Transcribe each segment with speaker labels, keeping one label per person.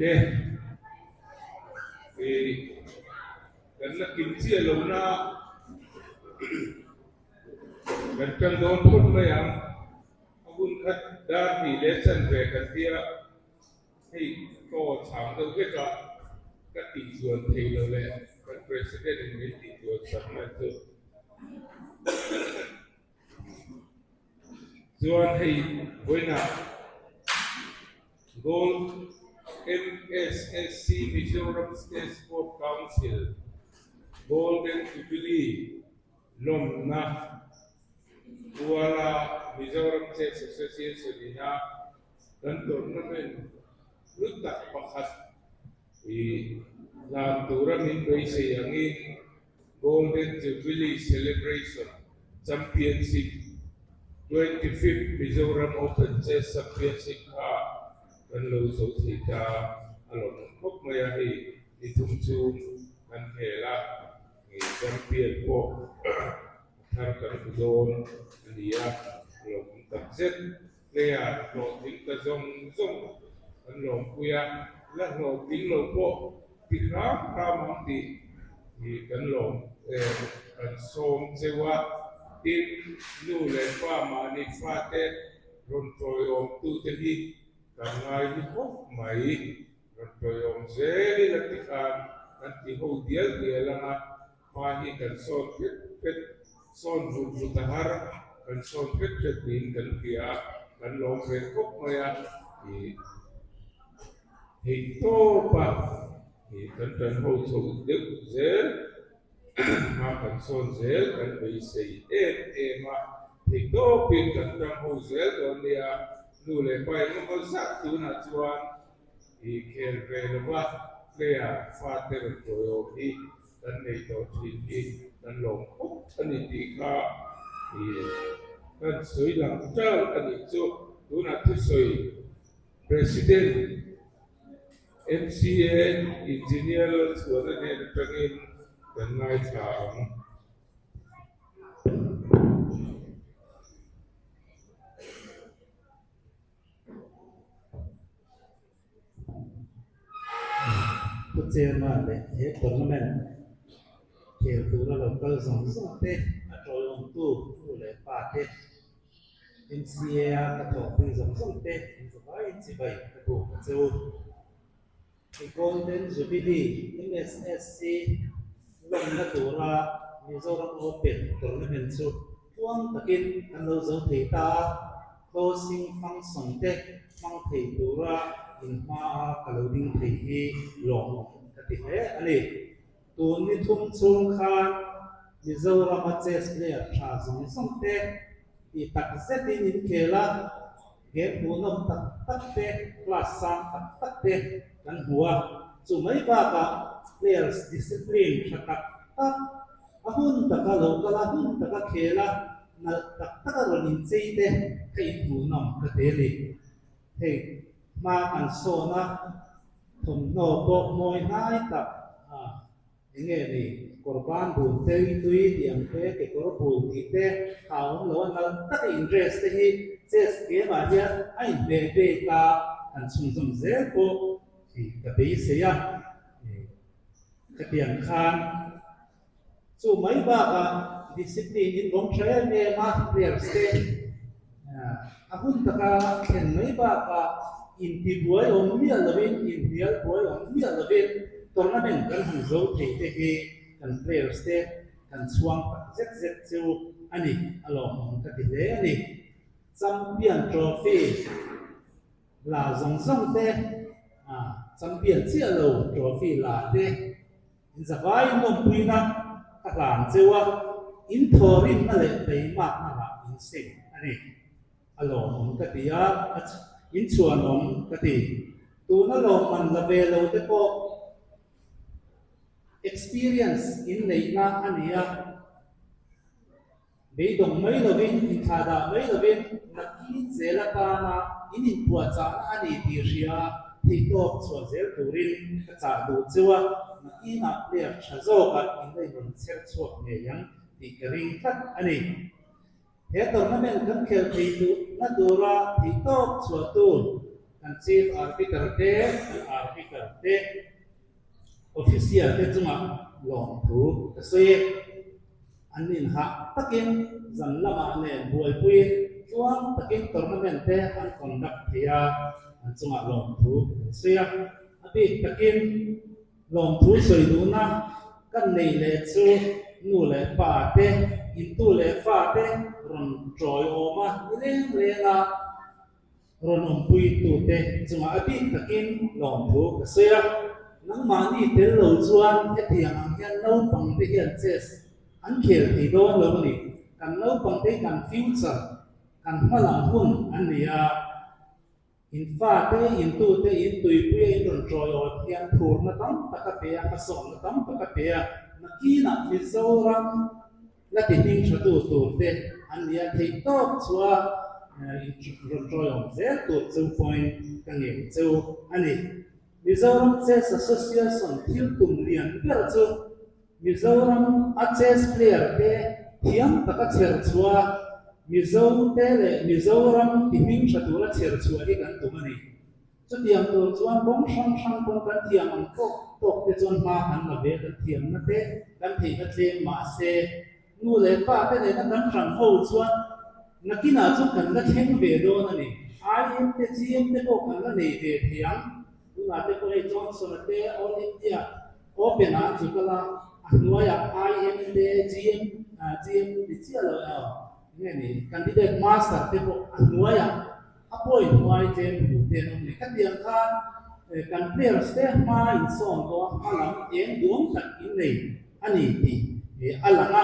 Speaker 1: Le, ih kan la kim chiah lo na kan tan dawn phawt mai ang. A hun khat dar hnih leh chanve kan tia hei aw chhang deuh vek a, ka tih chuan thei lo leh kan President in min tih chuan sak mai chu. Chuan hei vawiinah Gold MSSC Mizoram State Sport Council Golden Jubilee lawmna kuala Mizoram Chess Association ina kan tournament hlu tak pakhat ih hlan tura min beisei angin Golden Jubilee Celebration Championship 25th Mizoram Open Chess Championship kha kan lo zo thei ta a lawmawm khawp mai a, hei ni thum chu kan hel a, champion pawh a thar kan hmu dawn a ni a, a lawmawm tak zet. Player hlawhtling ta zawng zawng kan lawmpui a, la hlawhtling lo pawh ti hram hram ang tih hi kan lawm kan sawm cheu a. Tin, nu leh pa mahni fate rawn tawiawmtute hi kan ngai hlu khawp mai. Rawn tawiawm zel ila ti khan kan ti ho dial dial ang a. Hma hi kan sawn phet phet, sawn vut vut a har, kan sawn phet phet niin kan hria a, kan lawm ve khawp mai a, ih theih tawp a, ih kan tan ho chho deuh zel, hma kan sawn zel kan beisei em em a, theih tawpin kan tang ho zel dawn nia, nu leh pa engemaw zat tunah chuan ih khel ve lova player fate rawn tawiawm hi kan nei tawh thin hi kan lawm khawp a ni tih kha ih kan sawi lang tal a nih chu. Tunah thusawi President MCA Engineer Lalchhuana hnen atangin kan ngaithla ang.
Speaker 2: Pu Chairman leh he tournament khel tura lo kal zawng zawng te, a tawlawmtu nu leh pa te, MCA a ka thawhpui zawng zawng te an zavaiin chibai ka buk a che u. I Golden Jubilee MSSC lawmna tura Mizoram Open tournament chu tluang takin an lo zo thei ta a, closing function te hmang thei tura inhmaa ka lo ding thei hi lawmawm ka ti hle a ni. Tun ni thum chhung khan Mizorama chess player tha zawng zawng te tih tak zetin inkhel a, Game hmuhnawm tak tak te, class sang tak tak te kan hmu a, chu mai bakah players discipline tha tak tak, a hun taka lo kal a, hun taka khel a, nalh tak taka rawn inchei te kha inhmuhnawm ka ti a ni. Hei hma kan sawn a, thawmhnaw pawh mawi hnai tak a. Enge ni, kawr ban bul te, tui tih ang te, kekawr bul tih te, ha awm lo a nalh taka in dress te hi chess game ah hian a inhmeh bik a, kan chhunzawm zel pawh tih ka beisei a, khatiang khan chu mai bakah discipline in vawng tha em em a, players te a hun taka thlen mai bakah intibuai awm miah lovin, inhnial buai awm miah lovin tournament kan han zo thei te hi kan players te kan chhuang tak zet zet chu a ni, a lawmawm ka ti hle a ni. Champion trophy la zawng zawng te, champion chiah lo trophy la te, In zavaiin lawmpuina ka hlan cheu a, in thawrinna leh teimakna lah in seng a ni. A lawmawm ka ti a, in chhuanawm ka ti. Tuna lawmman la ve lo te pawh experience in neihna a ni a. Beidawng mai lovin, inthlahdah mai lovin nakin zel atana in inpuahchahna a ni tih hria theihtawp chhuah zel turin ka chah duh cheu a, nakinah player tha zawkah in la inrawn chher chhuak ngei ang tih ka ring tlat a ni. He tournament kan khel thei duhna tura theihtawp chhuah tur. Kan Chief Arbiter te, kan Arbiter te, Official te chungah lawmthu ka sawi e. An inhah takin zan lamah nen buaipuiin tluang takin tournament te an conduct thei a, an chungah lawmthu kan sawi a. A bik takin lawmthu sawi duhna kan nei leh chu nu leh pa te, intu leh fa te rawn tawiawm a ni leng leng a. Rawn awmpuitute chungah a bik takin lawmthu ka sawi a, nangmahni tel lo chuan hetiang ang hian naupangte hian chess an khel thei dawn lo a ni. Kan naupangte hi kan future, kan hmalam hun an ni a, in fate, in tute, in tuipuia in rawn tawiawt hian phurna tam tak a pe a, hmasawnna tam tak a pe a, nakinah Mizoram La ti hming tha tu tur te an ni a, theih tawk chua rawn tawiawm zel tur chu point ka ngei chu a ni. Mizoram Chess Association thil tum lian ber chu Mizoram a chess player te thiam taka chher chhuah Mizo te leh Mizoram ti hming tha tura chher chhuah hi kan tum a ni. Chutiang tur chuan kawng hrang hrang pawh kan thiam ang tawk tawk te chuan hma kan la ve, kan thiamna te kan theihna tlem mahse nu leh pa te nena kan hrang ho chuan nakinah chu kan la thleng ve dawn a ni. IM te GM te pawh kan la nei ve thei ang. Tunah te pawh hei Johnson-a te All India Open ah an zu kal a, a hnuaiah IM te GM GM ni chiah lo eng nge ni Candidate Master te pawh a hnuaiah A pawi hnuai tlem hmuh te an awm ni. Khatiang khan kan players te hma insawn tawh a, hma lam eng duam tak in nei a ni tih a lang a.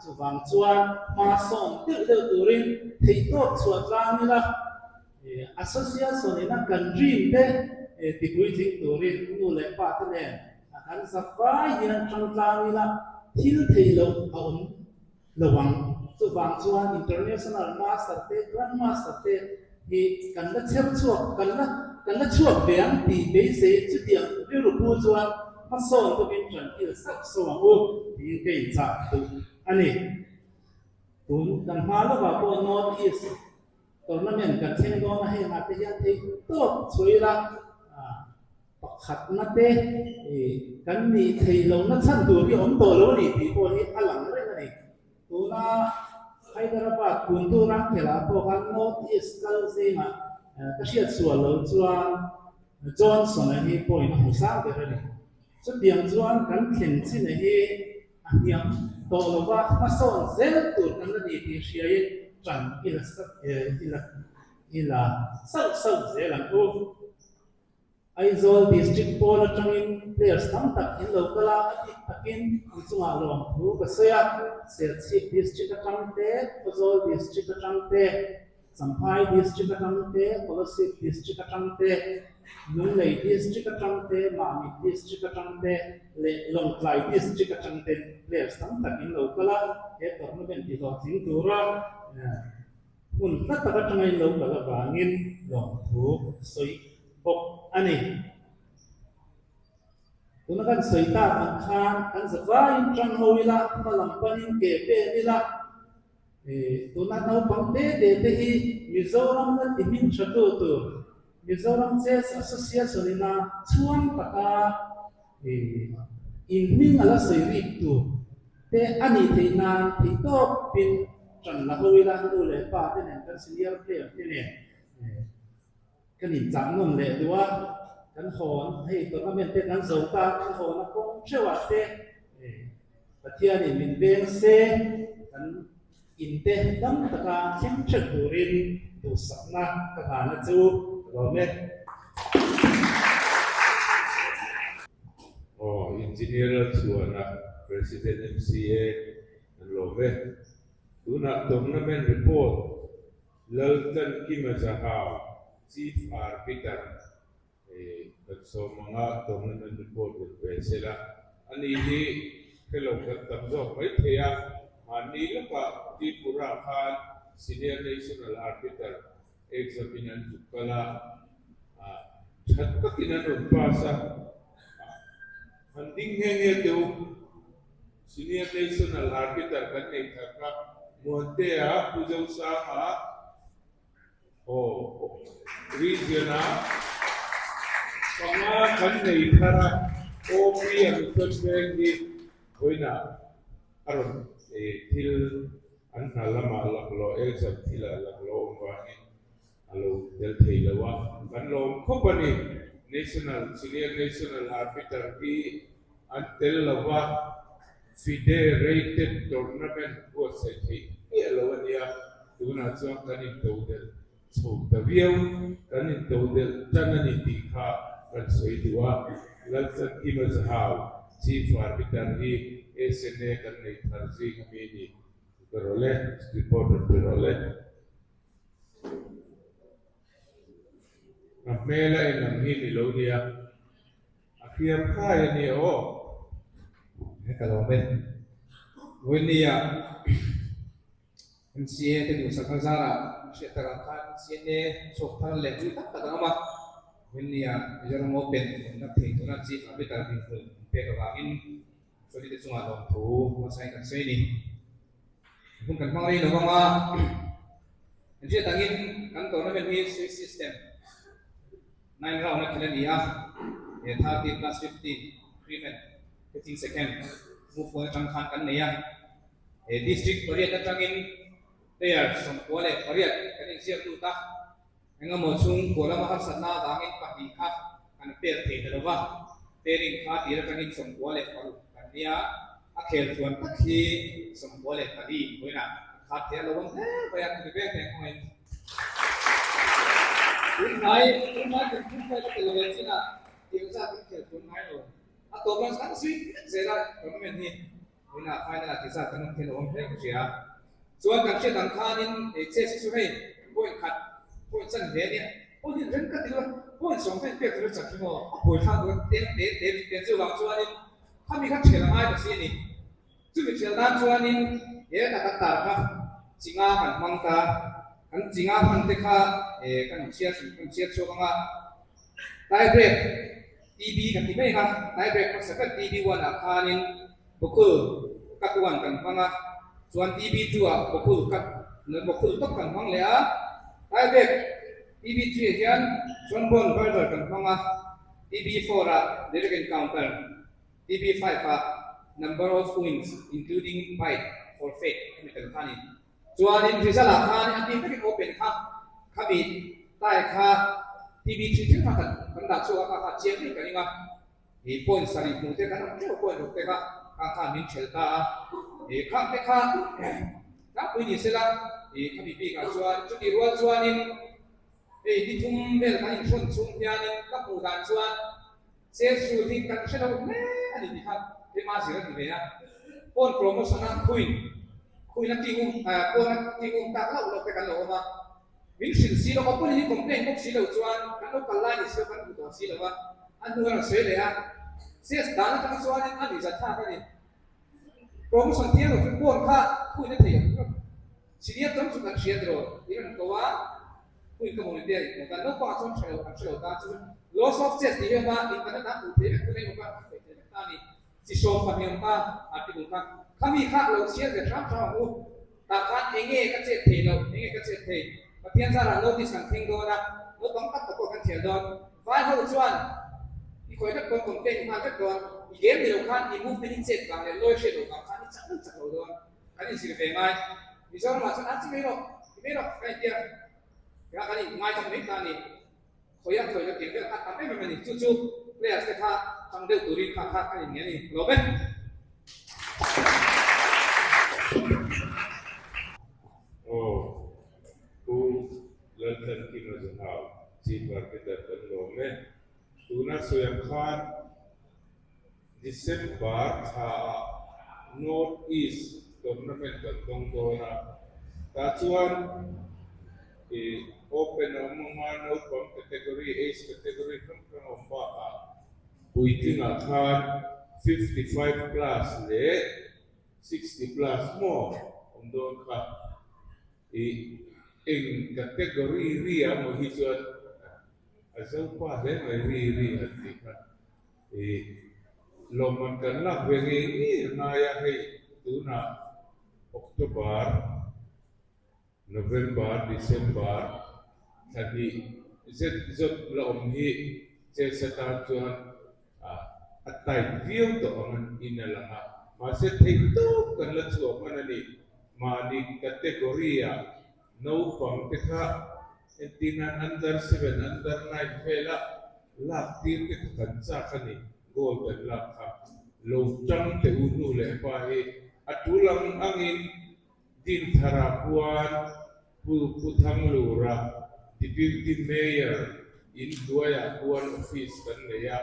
Speaker 2: Chuvang chuan hma sawn deuh deuh turin theihtawp chhuah tlang ila, association ina kan dream te tipuitling turin nu leh pa te nen kan zak vai hian tang tlang ila, thil theih loh a awm lo ang. Chuvang chuan International Master te, Grand Master te hi kan la chher chhuak, kan la kan la chhuak ve ang tih beisei chutiang rilru pu chuan hmasawn tumin tan il sauh sauh ang u tiin ka inchah duh a ni. Tun kan hma lovah pawh North East Tournament kan thleng dawn a, hengah te hian theih tawp chhuah ila pakhatna te kan nih theih lohna chhan tur hi awm tawh lo a ni tih pawh hi a lang reng a ni. Tuna Hyderabad Guntur an khelh ah pawh khan North East kal zingah ka hriat sual lo chuan Johnson-a hi point a hmu sang ber a ni. Chutiang chuan kan thlen chin-a hi A hniam tawh lo va, hmasawn zel tur kan la ni tih hriaiin ṭan i la i la i la sauh sauh zel ang u. Aizawl District pawn aṭangin players tam tak in lo kal a, a bik takin an chungah lawmthu ka sawi a, Serchhip District aṭang te, Khawzawl District aṭang te, Champhai District atang te, Kolasib District atang te, Lunglei District atang te, Mamit District atang te leh Lawngtlai District atang ten players tam tak in lo kal a, he tournament ti hlawhtling tura hmun hla tak atanga in lo kal avangin lawmthu a sawi bawk a ni. Tuna kan sawi tak ang khan kan zavaiin tang ho ila, hma lam panin ke pen ila, Tuna naupang te te te hi Mizoram la ti hming tha tu tur Mizoram Chess Association ina chhuang taka in hming a la sawi rik tur te a nih theih nan theihtawpin tan la ho ila nu leh pa te nen kan senior player te nen kan inchah nawn leh duh a, kan hawn hei tournament te kan zo ta kan hawn a kawng theuhah te Pathianin min veng se kan inte dam taka thleng ṭhen turin duhsakna ka nghahna chu ka lawm e.
Speaker 1: Aw, Engineer Lalchhuana, President MCA kan lawm e. Tunah tournament report Laltlankima Zahau, Chief Arbiter, kan sawm anga tournament report rawn ve se la, ani hi hre lo kan tam zawk mai thei a, mahni lawkah Tripura khan Senior National Arbiter exam in an zuk kal a, tha takin an rawn pass a, han ding nghe nghe teh u. Senior National Arbiter kan nei thar kha Muantea Pu Zosanga aw Region-a panga kan nei thar a, OP a Mission Veng hi vawiinah a rawn thil an hna lamah laklawh exam thilah laklawh awm vangin a lo tel thei lo a, kan lawm khawp a ni. National, Senior National Arbiter hi an tel lo va, FIDE rated tournament buatsaih theih miah lo a nia, tunah chuan kan intodelh chho ta viau, kan intodelh tan a ni tih kha kan sawi duh a, Lalchankim a zahau Chief Arbiter hi SNA kan neih thar zing ami a ni, ka rawlh e, reporter pe rawlh e. A hmel a en ang hi ni lo nia, a hriam khai a nia aw.
Speaker 3: He ka lawm e. Vawinia MCA te duhsak a zarah hriat takah khan CNA chhuak thar leh ui tak tak ang awm a. Vawinia Mizoram Open awmna thei tuna Chief Arbiter dinhmun an pek avangin Sorry te chungah lawmthu hmasain kan sawi a ni. Hun kan hmang rei lo vang a, kan hriat angin kan tournament hi Swiss system 9 round a khelh a ni a, he 30 plus 15 increment 15 second move phone atang khan kan nei a, he district pariat atangin player 98 kan inziak lut a, Engemaw chhungkua lama harsatna avangin pahnih kha kan pek thei ta lova, pairing kha tir atangin 96 kan nia, a khel chuan tak hi 94 vawiinah kan khat thei a lo awm hle mai a, tuni vek eng awngin tunhnai tunhnai kan phung vel a tel ve chinah tiang zat kan khel chuan ngai lo, a tawp lam kan zui vek zel a tournament hi vawiinah final ah ti zat kan awm thei lo awm hle ka hria. Chuan kan hriat ang khanin ei chess hi chu hei point khat point chan hle ania point hi reng ka ti lo point sawm te pek tur a chak hi maw a buai thlak duh a te te te te chu vang chuanin khami kha thial a ngai ta si a ni chumi thial nan chuanin he ta kan tar kha chinga kan hmang ta kan chinga hman te kha e kan chhiar kan chhiar chhuak anga tie break TB kan ti mai kha tie break hmasa ber TB one ah khanin Bawkul cut one kan hmang a, chuan TB2 ah bawkul cut bawkul tawp kan hmang leh a, tie break TB3 ah hian chuan bond burger kan hmang a, TB4 ah direct encounter, TB5 ah number of wins including bite forfeit hemi tel kha a ni. Chuanin result ah khan a bik takin open kha khami tie kha TB3 thil kha kan dah chhuak a kha kha chiang ngei ka ring a. He point sarih hmuh te kan awm teuh point ruk te kha khang khan min ṭhelh ta a, he khang te kha tlangpui ni sela he khami bikah chuan chutih rual chuanin hei ni thum vel kan inhrawn chhung hianin ka hmuh dan chuan sales rule hi kan hre lo hle a ni tih kha keimah zir a ni ve a, phone promotion a khuin khuin a tih um phone a tih um tak loh loh te kan lo awm a. Min hrilh si lo, ka pawhin hi complain bawk si lo chuan kan lo kal lai ni si lo kan hmu tawh si lo a, a hnu a rawn sawi leh a, CS dan atang chuanin a nuihzat thlak a ni. Promotion thiang lo chu phone kha khuin a thei ang hlawm. Senior tam chu kan hria tiraw i rawn ko a, khuin ka mawni te a inhmu ta, naupangah chuan hre lo an hre lo ta chu loss of chess tih hi a awm a, internet ah hmuh theih vek hun a inawm a, kan sawi theih vek ta a ni. Chi sawm pahnih awm ta article kha, khami kha lo chhiar ve hram hram ang u. Tah khan enge ka chet thei loh, enge ka chet thei? Pathian zarah notice kan thleng dawn a, naupang tak tak pawh kan thial dawn. Vai ho chuan i khawi vek dawn, complain nghal vek dawn. I game ni lo khan i movement i chet vang leh lawi hriat loh vang khan i chak lo chak lo dawn. Kan inzir ve ngai. Mizoramah chuan a chi mai rawh, ti mai rawh kan intia. Kha kan inngaithla mai ta a ni. Khawi a khawi lo tiang vel kha tam em em a ni. Chu chu players te kha tang deuh turin kha kha kan inngen a ni. Lo ve.
Speaker 1: Aw, Pu Lalthankima Zahau, Chief Arbiter kan lawm e. Tuna sawi ang khan December thlaah North East Tournament kan dawng dawn a, tah chuan ih Open a awm anga naupang category, age category hrang hrang a awm bakah puitlingah khan 55 plus leh 60 plus maw awm dawn kha ih eng category ri a maw hi chuan a zopa hle mai ri ri an tih kha. Ih, lawmman kan lak ve ngei ngei a ngai a, hei tunah October, November, December thla hnih. zet zawt la awm hi chess atan chuan a tight viau tawh ang an in a lang a, mahse theih tawp kan la chhuah hman a ni. Mahni category-ah naupang te kha entirnan under seven, under nine vela lak tir te kha kan chak a ni, goal kan lak kha lo tang teh u nu leh pa hi a tul ang angin Dinthara khuan Pu Pu Thanglura Deputy Mayor in hnuaiah khuan office kan nei a,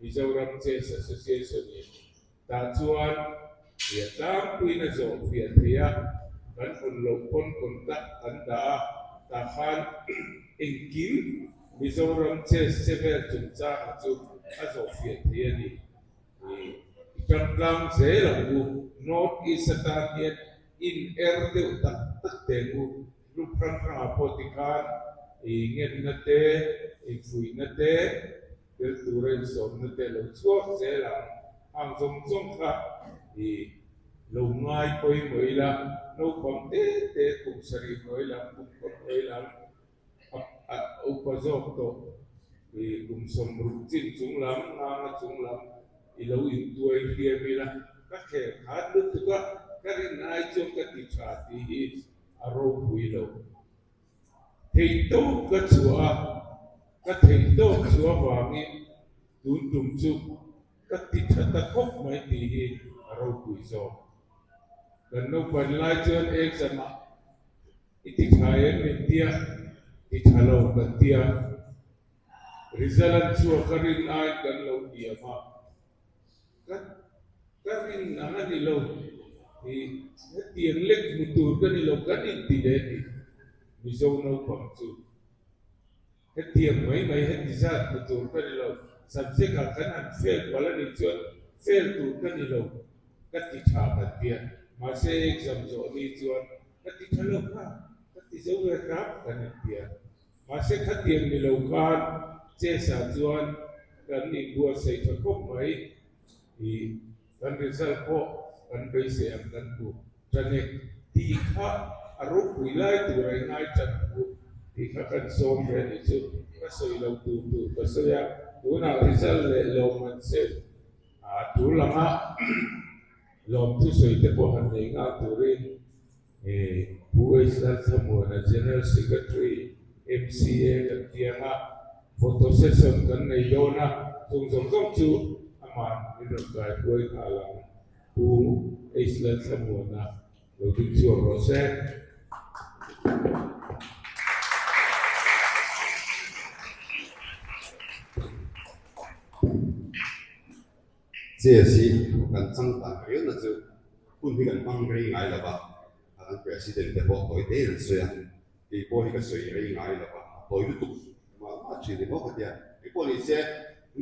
Speaker 1: Mizoram Chess Association in tah chuan fiah tlangpuiin a zawh fiah thei a, kan hawn loh pawn contact kan dah a, tah khan engkim Mizoram Chess chevel chungchanga chu a zawh fiah thei a ni. I tangtlang zel ang u. North East atan hian in er deuh tak tak teh u. Group hrang hrangah pawh tikhan i ngenna te, i fuihna te, tel tura insawmna te lo chhuak zel ang. Hang zawng zawng kha i lo ngai pawimawh ila, naupang te te kum sarih hnuai lam, kum kawt hnuai lam, A upa zawk tawh i kum sawmruk chin chung lam, nganga chung lam i lo intuai hliam ila, ka khel khat lutuk a, ka rin ai chuan ka ti tha tih hi a ropui lo. Theihtawp ka chhuah a, ka theihtawp chhuah avangin tun tum chu ka ti tha ta khawp mai tih hi a ropui zawk. Kan naupang lai chuan exam ah I ti tha em min tia, ti tha lo kan tia. Result an chhuak a rin aiin kan lo hniam a, ka ka rin ang a ni lo. I hetiang lek hmu tur ka ni lo kan inti leh a ni Mizo naupang chu. Hetiang mai mai heti zat hmu tur ka ni lo, subject ah kan han fail palh a nih chuan fail tur ka ni lo ka ti tha kan tia, mahse exam zawh ni chuan ka ti tha lo kha, ka ti zo ve hram kan in tia. Mahse khatiang ni lo khan chess ah chuan kan inbuatsaih tha khawp mai i kan result pawh kan beisei ang kan hmu. Ṭanek tih kha a ropui lai tur a ingai ṭan ang u tih kha kan sawm ve a nih chu. Ka sawi lo tur tur ka sawi a, tunah result leh lawmman sem a tul ang a, lawmthu sawi te pawh han nei nghal turin Pu H Lalthamuana General Secretary MCA kan ti ang a, photo session kan nei dawn a, chung zawng zawng chu amah min rawn kaihruai nghal ang. Pu H Lalthlamuana lo ding chhuak rawh se.
Speaker 4: Chess hi kan changkan riau na chu hun hi kan hmang rei ngai lo va, kan President te pawh tawi tein an sawi a, kei pawh hi ka sawi rei ngai lo va, a tawi lutuk mah mah thin ni bawk a tia. Kei pawh ni se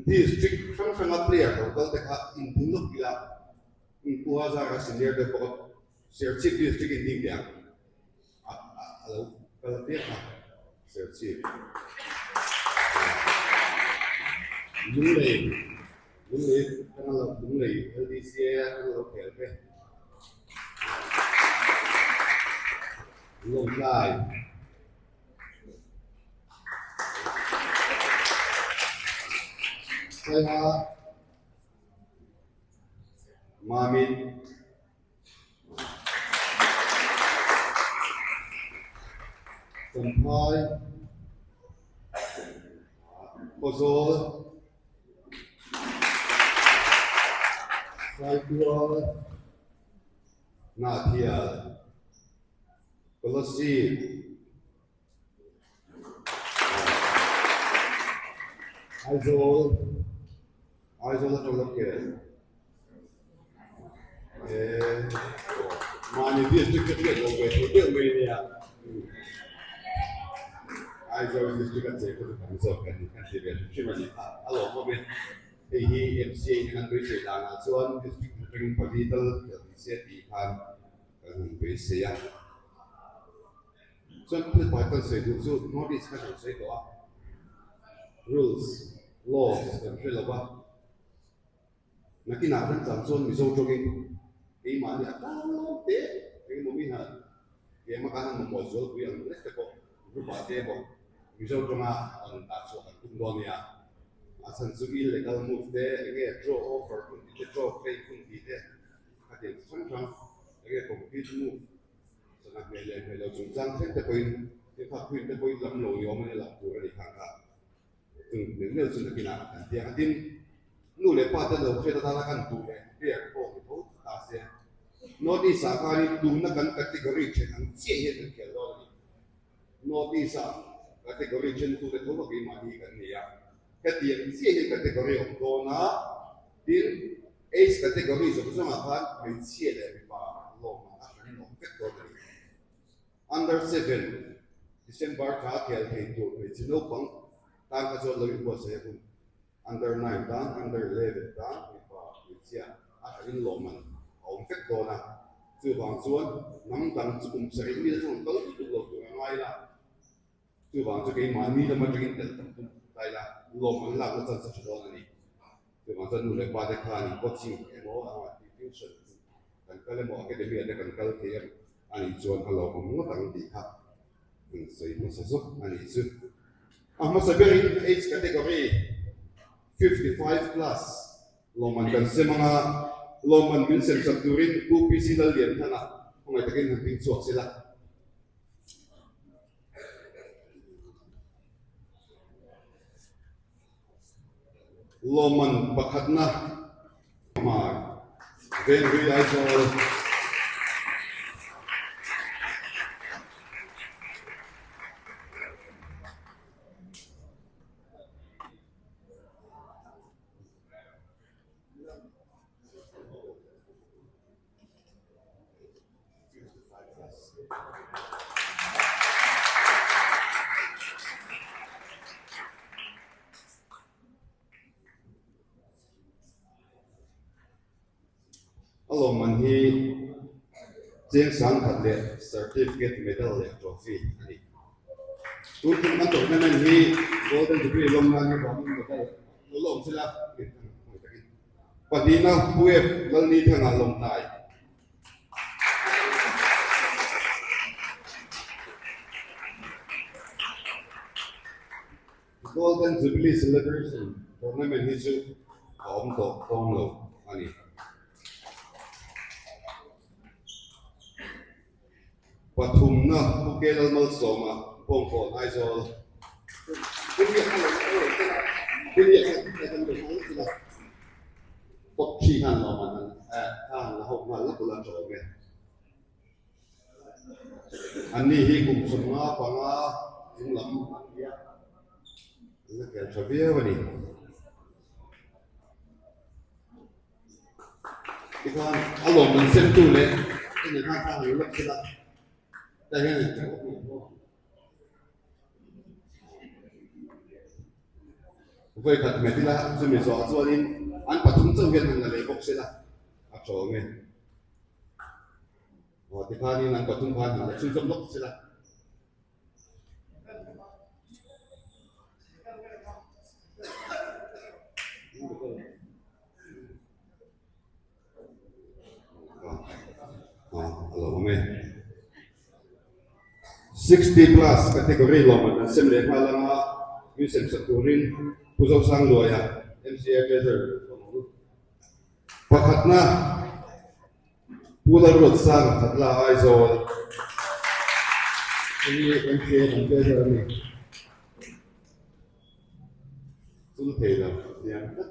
Speaker 4: District hrang hranga player lo kal te kha inhmu nawk ila, inkuha zara senior deuh bawk a, Serchhip District in ding teh ang a a lo kal piak a, Serchhip. Lunglei, Lunglei atanga lo Lunglei LDCA atanga lo khel te. Lawngtlai. Saiha Mamit Champhai Khawzawl Saitual Hnahthial Kolasib Aizawl Aizawl atang lo kel eh mahni district te hriat lo ve thei deuh mai ania Aizawl district a chei kha chu kan zawk kan kan ti ve hrim hrim a ni a a lawmawm e hei hi MCA in an beisei danah chuan district atangin pali tal khelh ni se tih khan kan han beisei a. Chuan thil fai kan sawi duh chu notice kha kan sawi tawh a, rules, laws kan hre lo va, nakinah kan chang chuan Mizo tawngin keimahni a tlang lawm te engemaw mi hna ema kan han mamawh zualpui ang lek te pawh group ah te pawh. Mizo tawnga rawn dah chhuah kan tum dawn nia. A chhan chu illegal move te, enge draw over hun tih te, draw play hun tih te, a tiang chi hrang hrang, enge complete move sana hmel leh hmel lo chungchang thleng te pawhin thilphak queen te pawhin lam lo ni awm a ni lah tur a ni khang kha. Chung meuh meuh chu nakinah kan ti ang. Tin, nu leh pa te lo hriat atana kan duh leh player te pawh ni tho ta se, North East ah khanin tuna kan category then ang chiah hian kan khel dawn a ni. North East ah category then tute tho a keimahni kan ni a, hetiang chiah hian category a awm dawn a, tin, age category zawng zawngah khan hmeichhia leh mipa lawmman a hran in awm vek dawn a ni. Under 7, December thla khel thei tur hmeichhe naupang tan kha chuan lo inbuatsaih a hun. Under 9 tan, Under 11 tan mipa hmeichhia a hrahin lawmman a awm vek dawn a. Chuvang chuan hnam dang chu kum sarih mila chuan kal lutuk lo tur a ngai la. Chuvang chu keimahni lam atangin tel tam tum ta ila lawmman lakna chance a tha dawn a ni. Chuvang chuan nu leh pa te khanin coaching emaw anga tuition kan kal emaw academy ah te kan kal thei em a nih chuan a lawmawm ngawt ang tih kha an sawi hmasa zawk a nih chu. A hmasa berin age category 55 plus lawmman kan sem anga lawmman min sem sak turin Pu PC Lallianthanga khawngaih takin han ding chhuak sela. Lawmman pakhatna hmar Vengrui Aizawl. A lawmman hi cheng sangkhat leh certificate, medal leh trophy a ni. Tun tum kan tournament hi Golden Jubilee lawm nan hi vangin medal lo la awm sela. Pahnihna Pu F. Lalnithanga Lawmhnai. Golden Jubilee Celebration Tournament hi chu a awm tawh dawn lo a ni. Pathumna Pu K. Lalmalsawma Bawngkawn Aizawl. Top 3 khan lawm an khan la ho nghal la bula tawm e. Anni hi kum 55 chung lam an ni a, an la kel tha viau a ni. Tikhan a lawm an sem tu leh en khan khan an lawk sela ta hian an chak awk mai bawk. Vawi khat hmet ila chumi zawhah chuanin an pathum chauh hian han la leh bawk sela a tawng e. Aw tikhanin an pathum khan han la chhunzawm lawk sela. 60 plus category lawmman an sem leh nghal anga min sem sak turin Pu Zosangluaia MCA Treasurer pakhatna Pu Lalruatsanga Khatla Aizawl hei hi MCA kan treasurer a ni. Chul thei lo chiang tlat.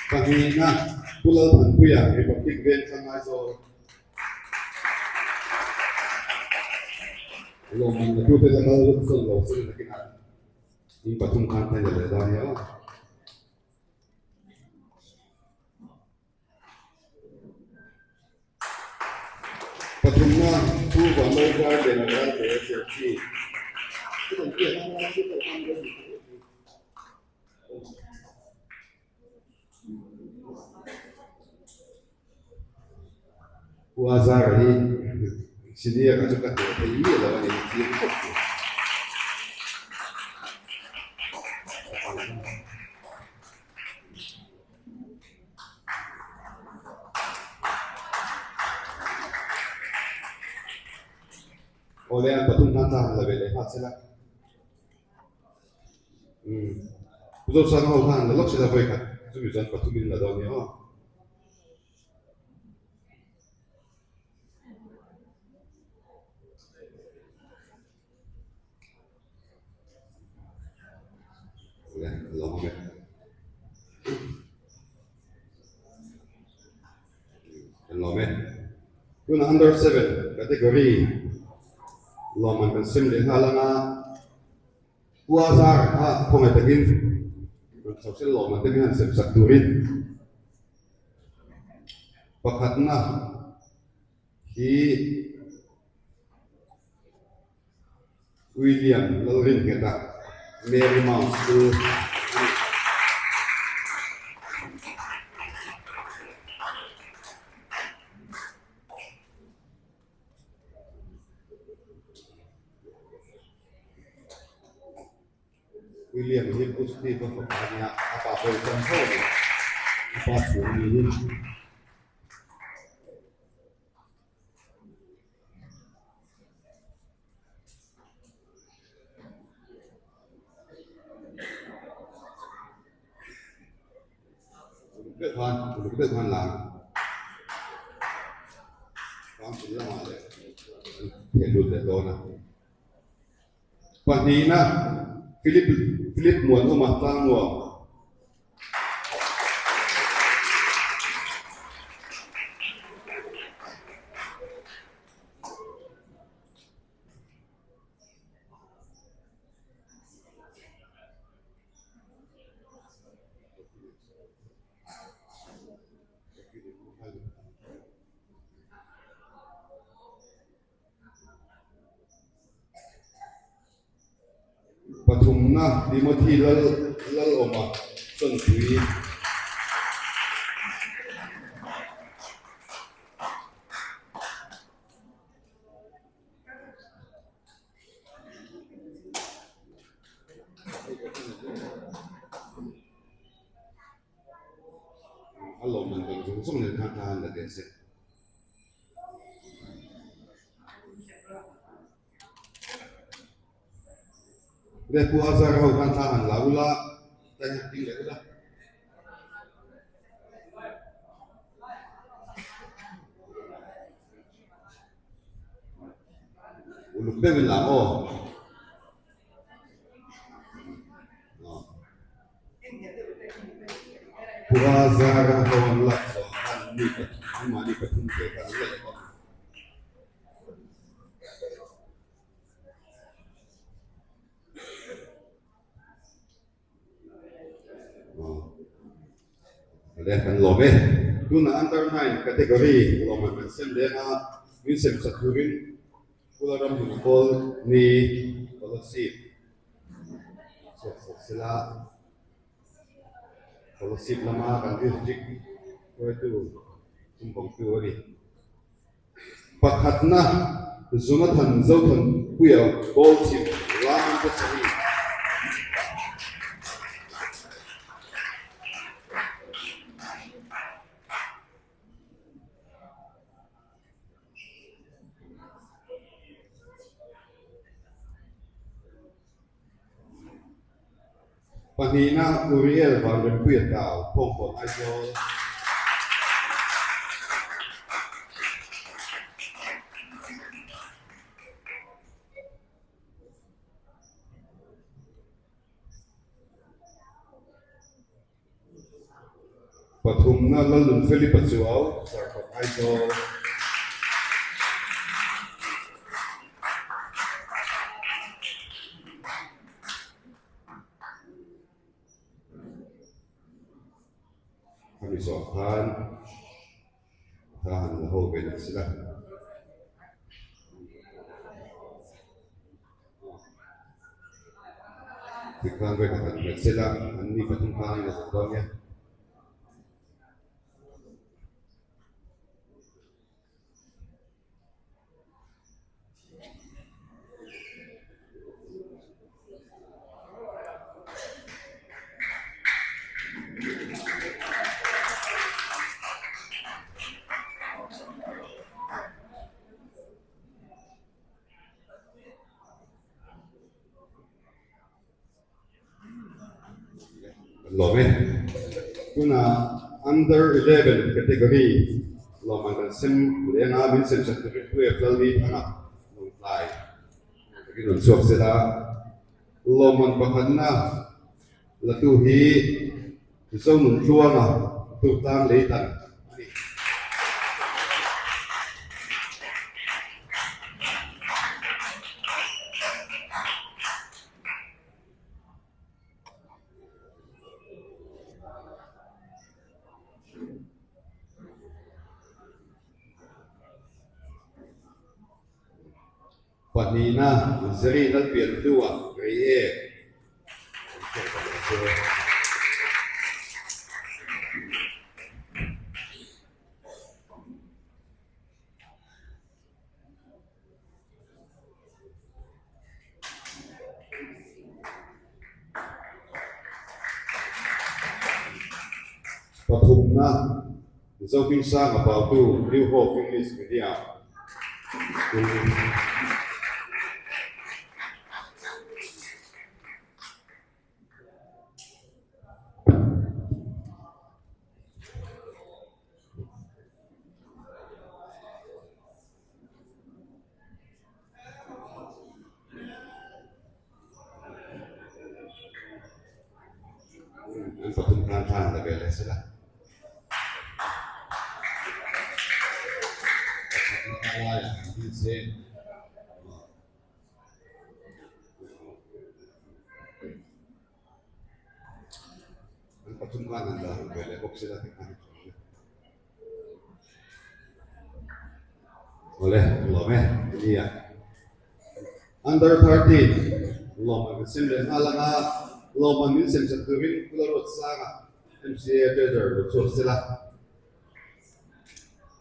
Speaker 4: Pahnihna Pu Lalthanpuia Republic Vengthlang Aizawl. Lawmman la tute la kal sawn lo chu nakinah in pathum khan ka la leh dawn nia aw. Pathumna Pu Vanlalzar Liana Ralte Serchhip. Pu Azara hi senior a chu ka hneh thei miah lo a ni chiang khawp mai. Awle an pathum khan thla han la ve leh nghal sela. Umm Pu Zosanga ho khan han la lawk sela vawi khat chumi chuan pathum in la dawn nia aw. Awle lawm awm e. Kan lawm e. Tuna under 7 category lawmman kan sem leh nghal anga Pu Azar kha khawngaih takin rawn chho sel lawmman te mi han sem sak turin pakhatna hi William Lalringheta, Mary Mount School a ni. William hi Pu Steve-a fapa a nia, a pa pawh i tan tho a ni. A pa chhung niin. Uluk deuh khan uluk deuh khan lam council lamah leh an theh lut leh dawn a. Pahnihna Philip Philip Muanawma Tlangnuam. Pathumna Timothy Lal Lalawma Chawnpui. A lawmman dang zawng zawng nen khan thla an la teh se. Le Pu Azar ho khan thla han la ula, tlai han ding leh ula. Uluk deuhin la aw. Pu Azara ho an lak zawh khan mi pathum anmahni pathum te khan an la leh bawk. Le kan lawm e. Tunah under 9 category lawmman kan sem leng a, min sem sak turin Pula ram hmun kawl ni scholarship chhuak sak sela scholarship lama kan district hruaitu chungkawngtu a ni. Pakhatna Jonathan Zothanpuia ball chhim Raman Pasarih. Pahnihna Uriel Vanrempuia Tlau, Phawngkawn Aizawl. Pathumna Lalnun Philip-a Chuau, Zarkawt Aizawl. Khami zawh khan thla han la ho ve leh sila. Tikhan vek a han hmet sela, an ni pathum khan an la zawh dawn nia. Lawm e. Tunah Under 11 category lawmman kan sem leng a, min sem sak turin Pu Ef Lalni Thanga Lawngtlai takin rawn chhuak zet a. Lawmman pakhatna latu hi Zonun Tluanga Durtlang Leitan a ni. Pahnihna Zeri Lalpian hnuah Reiek an chhuak ta leh se. Pathumna Zohmingsanga Pautu New Hope English Medium School. An pathum tan tan la ve leh sela. Pakhatna laiah an dil se. An pathum khan an la ve leh bawk sela tikhan a tha ang e. Awle, lawm e, nia. Under 13, lawm an sem leh nghal anga, lawm an min sem sak turin Kula Road sanga MCA Treasurer lo chhuak sela.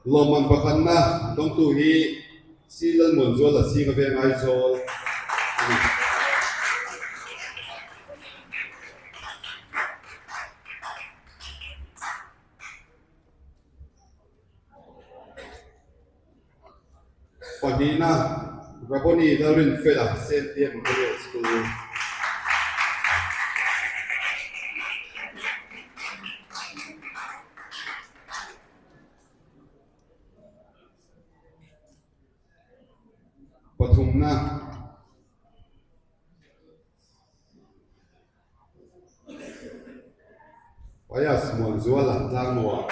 Speaker 4: Lawmman pakhatna dawngtu hi Si Lalmuanzuala Singa Veng Aizawl a ni. Pahnihna, Rabboni Lalrinfela Sentia Memorial School. Pathumna, Payas Muanzuala Tlangnuam.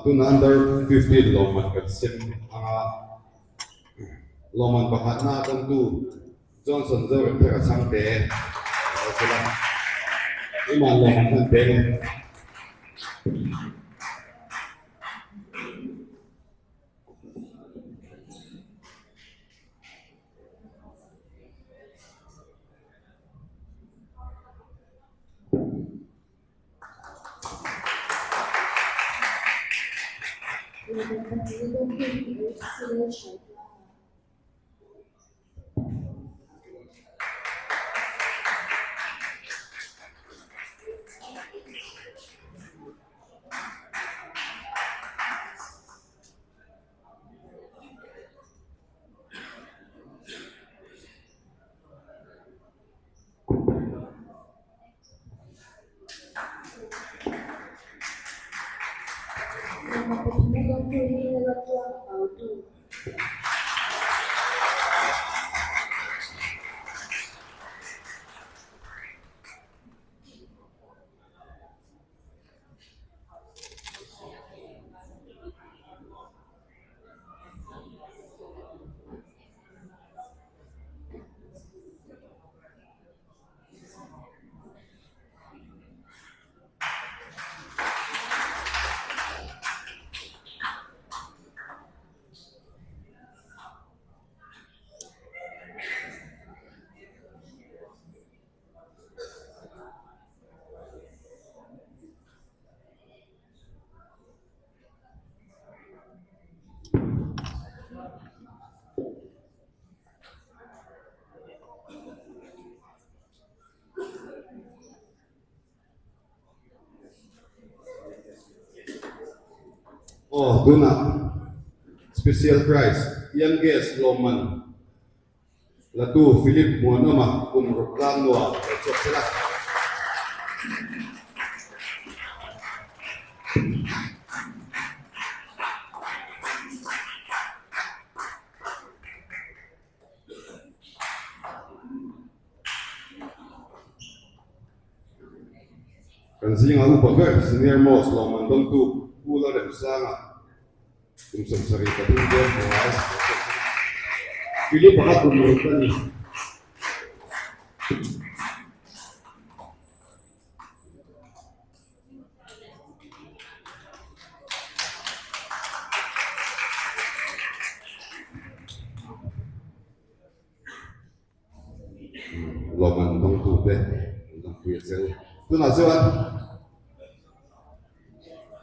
Speaker 4: Tuna under 15 lawmman kan sem anga lawmman pakhatna dawngtu Johnson Zoremtheka Chhangte a lo tel a, keimah lawmman khan peng e. Aw tunah Special Prize Youngest lawmman latu Philip Muanawma kum ruk tlang nuam lo chhuak sela. Kan zinga upa ber Senior Most lawmman dawngtu Pu Lalremsanga kum 73 dawn hnuai lo chhuak sela. Philip a kha kum ruk a ni. Lawmman dawngtute an dawngpui a cheu. Tunah chuan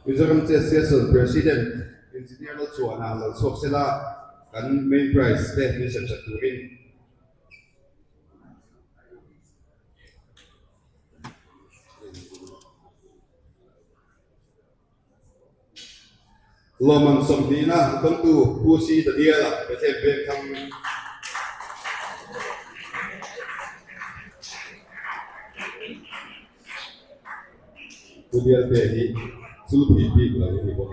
Speaker 4: Mizoram Association President Engineer Lalchuana lo chhuak sela kan main prize te min sem sak turin. Lawmman sawmhnihna dawngtu Pu Si Daniel-a Bethlehem Vengthlang Pu Dialte hi chu thei bik lo a ni bawk.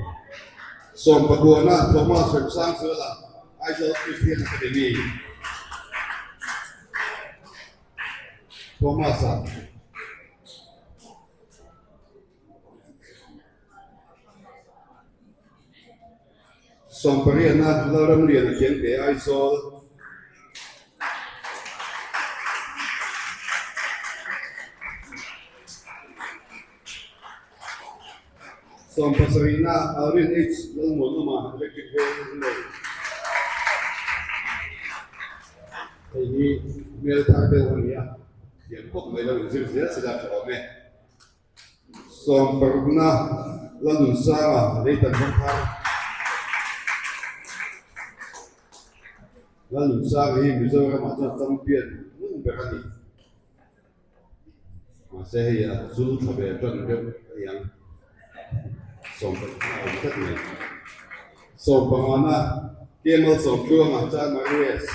Speaker 4: Sawmpakuana Thomas Remsangzuala Aizawl Christian Academy Thomas-a Sawmpariatna Lalramliana Khiangte Aizawl Sawmpasarihna Alvin H Lalmuanawma Electric Veng Lunglei Hei hi hmel thar deuh a ni a, thiam khawp mai lo inzir zel sela tha awm e. Sawmparukna Lalnunsanga Leitan Hawngthar Lalnunsanga hi Mizoramah chuan champion ngun ber a ni. Mahse hei a zul tha ve tan deuh a ni ang. Sawmparukna a awm tlat mai. Sawmpangana Kemal Sawmtluanga Chan Marias.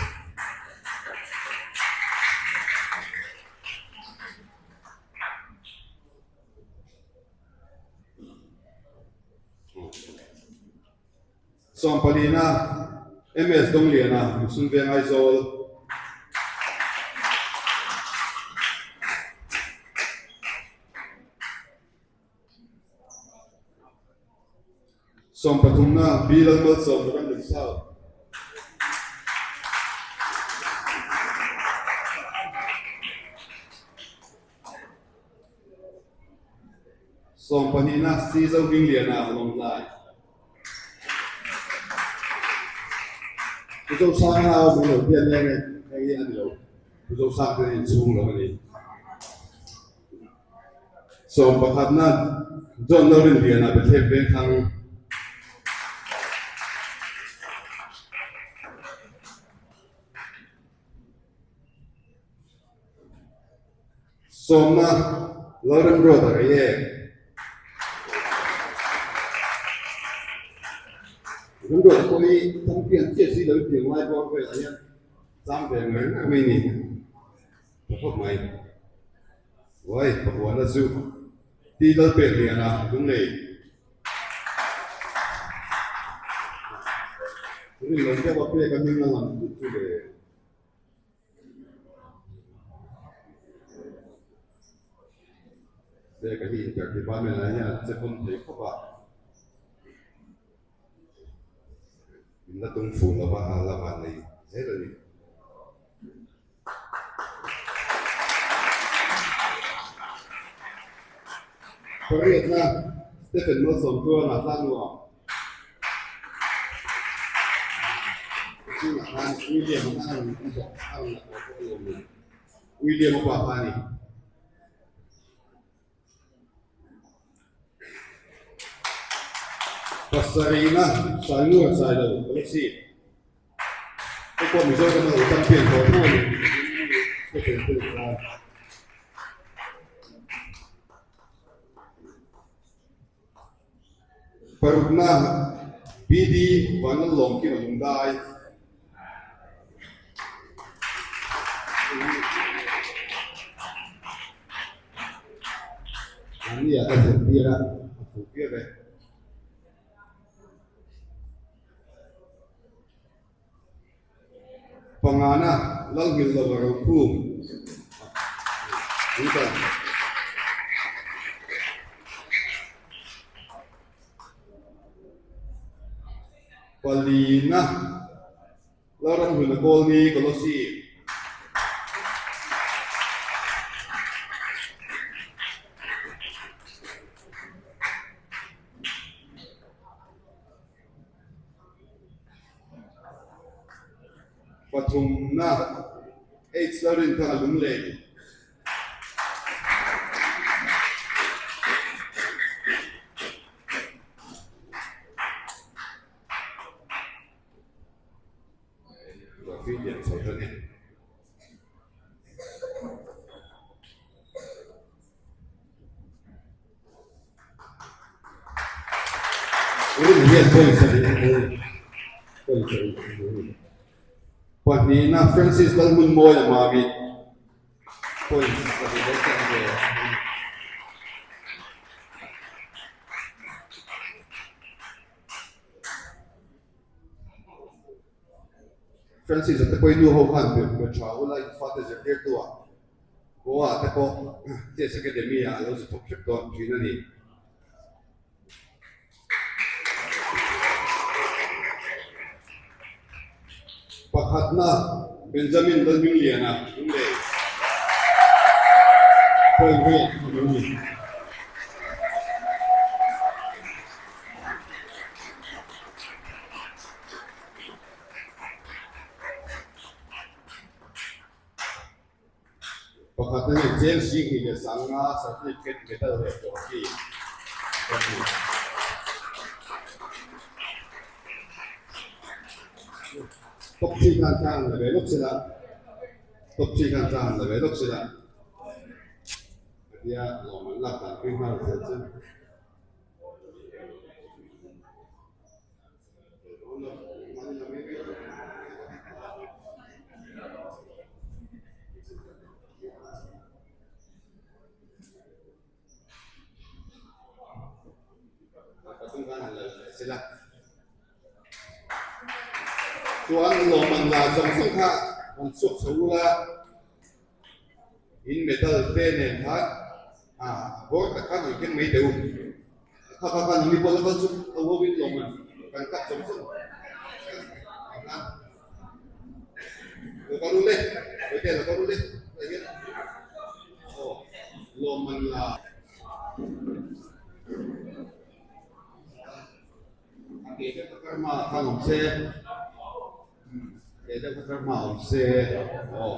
Speaker 4: Sawmpalina MS Dongliana Misun Veng Aizawl Sawmpathumna B Lalmalsawm Ramdin South. Sawmpahnihna C Zohmingliana Lawngtlai. Pu Zosanga a awm lo hian eng eng hi a ni lo. Pu Zosanga te inchhung lo a ni. Sawmpakhatna John Lalrinliana Bethlehem Vengthlang. Sawmna Lalremruat a rei em? Remruat pawh hi champion chiah si lo in tiang lai bawr velah hian chang ve ngar ngar mai ni. Tha khawp mai. Uai, Pakuana chu Ti Lalpekliana Lunglei. Rin lo deuh a pek a hming a lang tut chu le. Peka hi inter department ah hian a che pawm thei khawp a. In la tum fuh lo va, a la van nei zel a ni. Pariatna Stephen Malsawmtluanga Tlanua Chungah khan William a khan a rawn zawh a rawn la tawh pawh a lawm lo. William a pa kha a ni. Pasarihna Sainur Sailo Kolasib te pawh Mizoram a lo champion tawh tho a ni. Stephen Philip khan. Parukna. PD Vanlalawmkima Lungdai. Mahni ah ka zirtir a, a fuh viau e. Pangana Lalhmil lova rokhum an kal. Palina Lalramhluna Kawlni Kolossi. Pathumna H Lalrinthanga Lunglei. Trophy lian chho tan e. Pahnihna Francis Lalhmunmawia Mami points a ni bawk a ni. Francis a te pawhin nu ho khan be tha ula in fate zirtirtu ah Goa te pawh Chess Academy ah a lo zu thawk hrep dawn thin a ni. Pakhatna Benjamin Lalhmingliana Lunglei point riat a lo ni. Pakhat a ni, Cheng Singhi leh Sanga certificate medal leh trophy a ni. Top 3 khan tlang la ve lawk sela, top 3 khan tlang la ve lawk sela. Atia lawm an lak dan pui nghal zel chu. Chuan lawmman la zawng zawng kha an chhuak chho ula in medal te nen khan bawr tak khan an keng mai teh u. Kha kha khan mi pawh la kal chu ho ho in lawm an kan kap zawng zawng a lo kal ule Vaite lo kal ule tah hian aw lawm man la a ke deuh kha karma khan awm se ke deuh kha karma awm se aw.